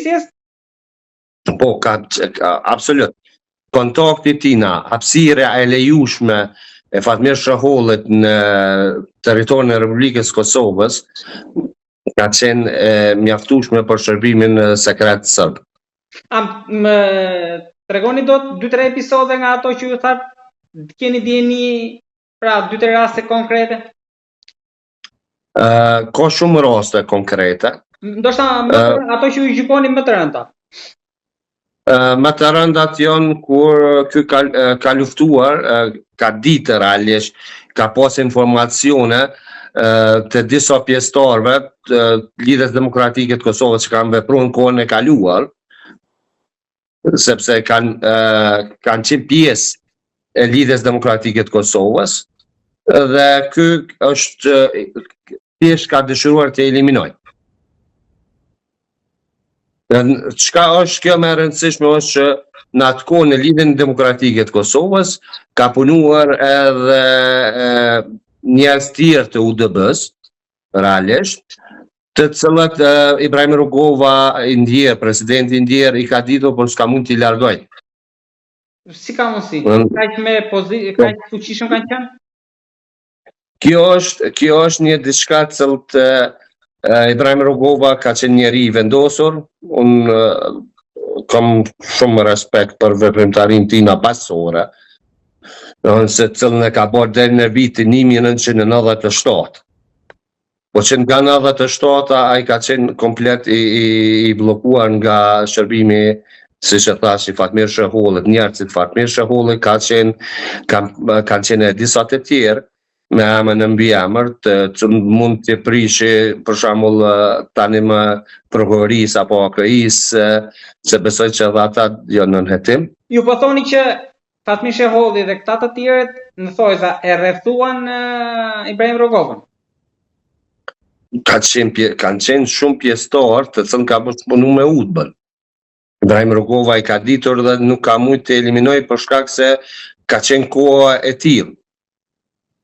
qeverisjes? Po, ka, ka absolut. Kontakti i tina, hapësira e lejushme e Fatmir Shehollit në territorin e Republikës Kosovës ka qenë e mjaftueshme për shërbimin sekret serb. A më tregoni dot dy tre episode nga ato që ju thatë keni dijeni pra dy tre raste konkrete? Uh, ka shumë raste konkrete. Ndoshta më uh, ato që ju gjykoni më të rënda. Uh, më të rëndat janë kur ky ka, ka luftuar, uh, ka ditë realisht, ka pas informacione uh, të disa pjesëtarëve të Lidhjes Demokratike të Kosovës që kanë vepruar në kohën e kaluar, sepse kanë uh, kanë qenë pjesë e Lidhjes Demokratike të Kosovës dhe ky është thjesht ka dëshiruar të eliminojë. Çka është kjo më e rëndësishme është që në atë kohë në Lidhjen Demokratike të Kosovës ka punuar edhe njerëz tjerë të UDB-s, realisht, të cilët Ibrahim Rugova i ndjerë, presidenti i ndjerë, i ka ditur, por s'ka mund t'i largojë. Si ka mundësi? Kaq me pozi, po. kaq fuqishëm kanë qenë? Kjo është, kjo është një diçka të cilët Ibrahim Rugova ka qenë njeri i vendosur, unë kam shumë respekt për veprimtarinë tina paqësore, se cilën e ka bërë deri në vitin 1997. Po që nga 97-a ai ka qenë komplet i, i, i bllokuar nga shërbimi siç e thash i Fatmir Shehollit, njerëzit Fatmir Shehollit ka qenë kanë kanë qenë edhe disa të tjerë me emër e mbiemër të që mund të prishi për shembull tani më prokurorisë apo AKI-së se besoj që edhe ata janë nën hetim. Ju po thoni që Fatmir Sheholli dhe këta të tjerët në thojza e rrethuan uh, Ibrahim Rugovën. Ka qenë kanë qenë shumë pjesëtarë të cilët kanë bashkëpunu me UDB-n. Ibrahim Rugova i ka ditur dhe nuk ka mujt të eliminojë për shkak se ka qenë koha e tillë.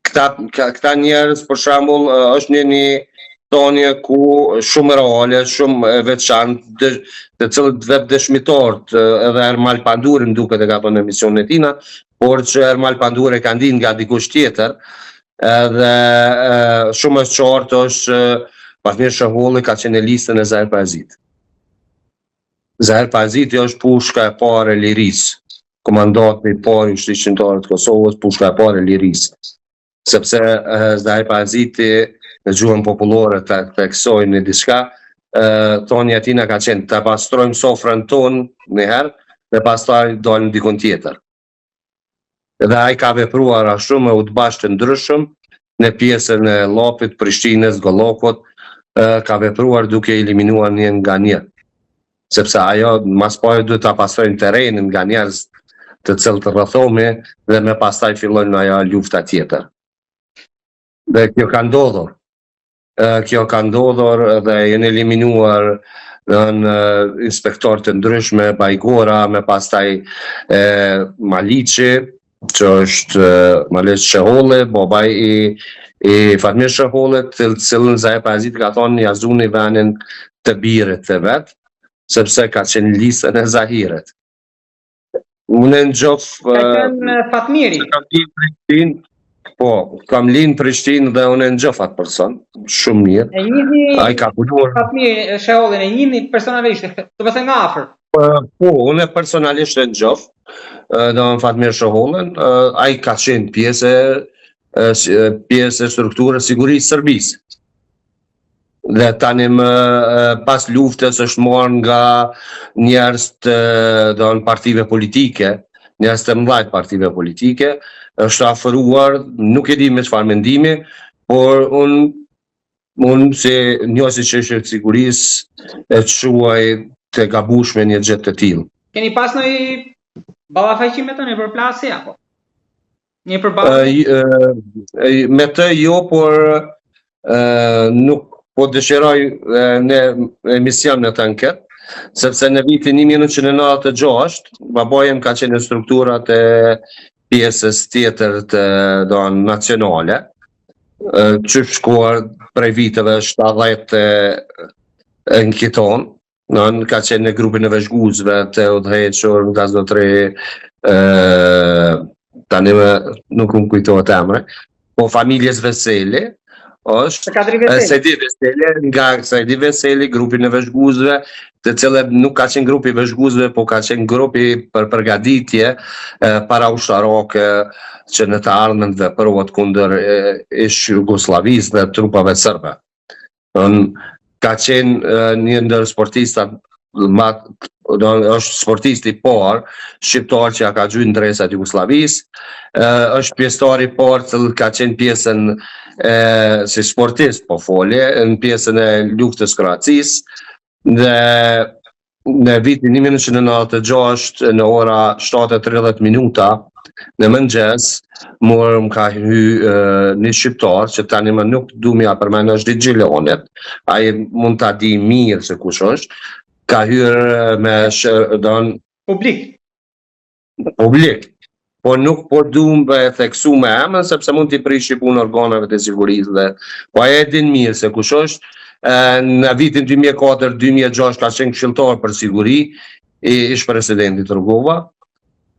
Këta këta njerëz për shembull është një një thonje ku shumë reale, shumë e veçantë, të cilët vetë dëshmitarët edhe Ermal Panduri më duket e ka bën emisionin e tina, por që Ermal Panduri e ka ndi nga dikush tjetër, edhe e, shumë e qartë është që Fatmir Sheholli ka qenë në listën e Zahir Pajazit. Zahir Pajaziti është pushka e parë e lirisë, komandanti i parë i Ushtrisë Çlirimtare të Kosovës, pushka e parë e lirisë. Sepse Zahir Pajaziti në gjuhën popullore të theksojnë një diçka, thonia e tina ka qenë të pastrojmë sofrën tonë një herë dhe pastaj dalim dikun tjetër. Dhe ai ka vepruar ashtu me udbash të ndryshëm në pjesën e Llapit, Prishtinës, Gollokut, ka vepruar duke eliminuar një nga një. Sepse ajo mas pari duhet ta pastrojnë terrenin nga njerëz të cilët rrethohemi dhe me pastaj fillon ajo lufta tjetër. Dhe kjo ka ndodhur. Kjo ka ndodhur dhe janë eliminuar në inspektorë të ndryshme, Bajgora, me pastaj e, Maliqi, që është Maliq Sheholli, babai i, i Fatmir Shehollit, të cilën Zahir Pajaziti ka thonë ja zuni venin të birit të vet, sepse ka qenë listën e Zahirit. Unë e njof... Ka qenë Fatmiri. Kam lind Prishtinë, po, kam lind Prishtinë dhe unë e njof atë person, shumë mirë. E njihni... Ai ka punuar... Fatmir Shehollin, e njihni personalisht, domethënë nga afër. Po, unë personalisht e njof, domethënë Fatmir Shehollin, ai ka qenë pjesë e pjesë e strukturës sigurisë Serbisë. Dhe tani më pas luftës është marrë nga njerëz të do partive politike, njerëz të mëdhaj të partive politike, është afruar, nuk e di me çfarë mendimi, por unë unë si njohës i çështjeve të sigurisë e quaj të gabushme një gjë të tillë. Keni pas ndonjë ballafaqim me të në përplasje apo? Një përballje? Me të jo, por nuk po dëshiroj në emision në të këtë, sepse në vitin 1996, babai im ka qenë në strukturat e pjesës tjetër të do nacionale, që shkuar prej viteve 70 e në kiton. Në ka qenë në grupin e vëzhguesve të udhëhequr nga zotri ë tani më nuk më kujtohet emri, po familjes Veseli, është Kadri Veseli. Sejdi Veseli, nga Sejdi Veseli, grupin e vëzhguesve, të cilët nuk ka qenë grupi i vëzhguesve, po ka qenë grupi për përgatitje para ushtarake që në të ardhmen të veprohet kundër ish Jugosllavisë dhe trupave serbe. Don ka qenë një ndër sportistat ma do është sportisti i parë shqiptar që ja ka gjujt ndresat Jugosllavisë, është pjesëtar i parë që ka qenë pjesën e si sportist po folje, në pjesën e luftës Kroacisë dhe në vitin 1996 në ora 7:30 minuta në mëngjes mua më ka hy një shqiptar që tani më nuk du m'ja përmend është i Gjilanit. Ai mund ta di mirë se kush është. Ka hyrë me sh, don Publik. publik. Po nuk po du me e theksu me emën, sepse mund t'i prishi punë organeve të sigurisë dhe po ai e din mirë se kush është. E, në vitin 2004-2006 ka qenë këshilltar për siguri i ish presidentit Rugova.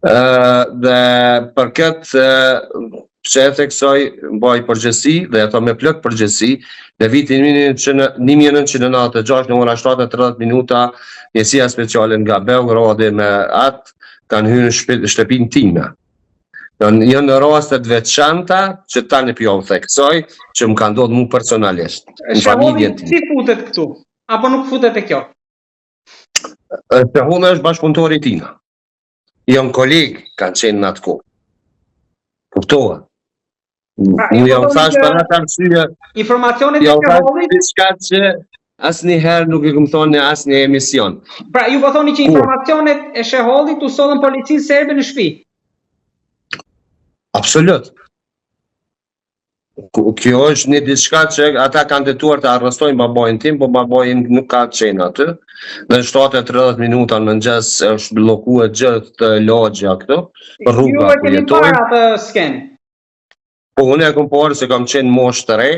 Ë dhe për këtë pse e theksoj mbaj përgjegjësi dhe e thom me plot përgjegjësi, në vitin 1996 në ora 7:30 minuta njësia speciale nga Beogradi me atë kanë hyrë në shtëpi, shtëpinë time. Janë janë raste të veçanta që tani po jau theksoj që më ka ndodhur mu personalisht, në Sheholli familjen time. si futet këtu? Apo nuk futet e kjo? Sheholli është bashkëpunëtori i tina. Janë kolegë, kanë qenë në atë kohë. Kuptohet? Pra, Unë ju jam po thoni thash që për atë arsye, Informacionet e jam thash Shehollit, diçka që asnjëherë nuk e kam thonë në asnjë emision. pra ju po thoni që Kur? informacionet e Shehollit u sollën policinë serbe në shtëpi. Absolut. Kjo është një diçka që ata kanë tentuar të arrestojnë babain tim, po babai im nuk ka qenë aty. Dhe në 7:30 minuta në mëngjes është bllokuar gjithë lagja këtu, rruga Ju e ku keni jetojmë. parë atë skenë. Po unë e kam parë se kam qenë moshë të re,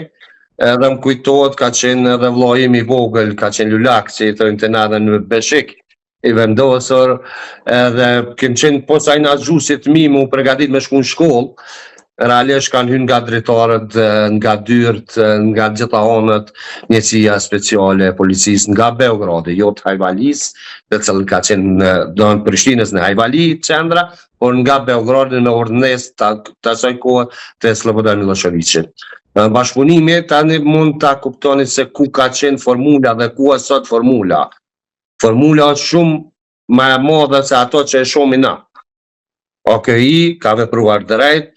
edhe më kujtohet ka qenë edhe vëllai im i vogël, ka qenë lulak, që i thonë të na edhe në Beshik, i vendosur, edhe kem qenë posa i na zgjusit mi me u përgatit me shku në shkollë, realisht kanë hyrë nga dritaret, nga dyert, nga gjitha anët, njësia speciale e policisë nga Beogradi, jo të Hajvalisë, të cilën ka qenë në, do në Prishtinës në Hajvali, qendra, por nga Beogradi me urdhënesë të, të asaj kohe të Slobodan Miloševićit. Bashkëpunimi tani mund ta kuptoni se ku ka qenë formula dhe ku është sot formula. Formula është shumë më e madhe se ato që e shohim na. OKI ka vepruar drejt,